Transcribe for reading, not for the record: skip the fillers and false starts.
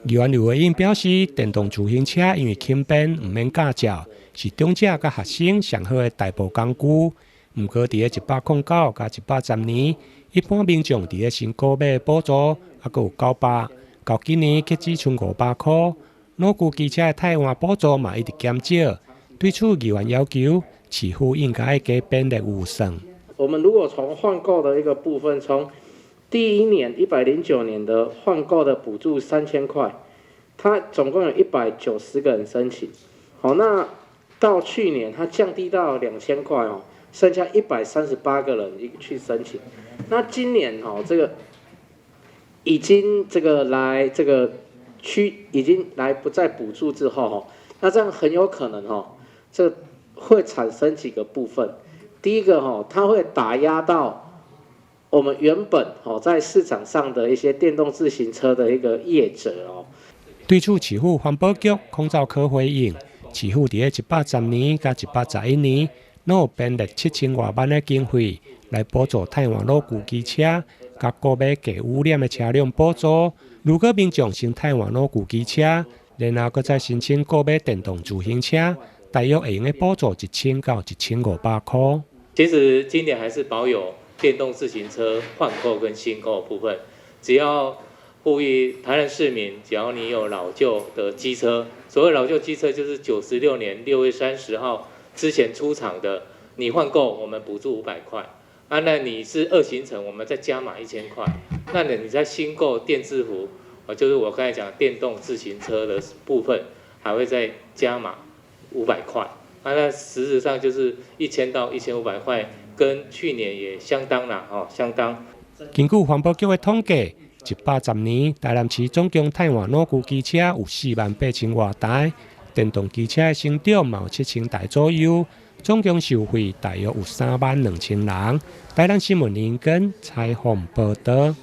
議員劉慧英表示，電動自行車因為輕便，毋免駕照，是長者佮學生上好的代步工具。毋過，佇咧109佮110年，一般民眾佇咧新購買的補助猶閣有900，到今年卻只賰500箍。老舊機車的替換補助嘛一直減少。對此，議員要求市府應該加編列預算。我們如果從換購的一個部分，從第一年109年的換購的補助3000塊，它總共有190個人申請。好，那到去年它降低到2000塊哦，剩下138個人去申請。那今年哦，這個已經這個來這個區已經來不再補助之後，吼，那這樣很有可能吼，這會產生幾個部分。第一個吼，它會打壓到我們原本吼在市場上的一些電動自行車的一個業者哦。對此，市府環保局空噪科回應，市府佇咧110年佮111年，攏有編列7000外萬的經費來補助替換老舊機車，佮購買低污染的車輛補助。如果民眾先替換老舊機車，然後閣再申請購買電動自行車，大約會用得補助1000到1500箍。其實今年還是保有電動自行車換購跟新購部分，只要呼籲台南市民，只要你有老舊的機車，所謂老舊機車就是96年6月30號之前出廠的，你換購我們補助500塊，啊，那你是二行程，我們再加碼1000塊，那你在新購電自扶，就是我剛才講電動自行車的部分，還會再加碼500塊，啊，那實質上就是1000到1500塊，跟去年也相當啦，哦，相當。根據環保局的統計，110年台南市總共替換老舊機車有4萬8千外台，電動機車的成長嘛有7000台左右，總共受惠大約有3萬2千人。台南新聞林根採訪報導。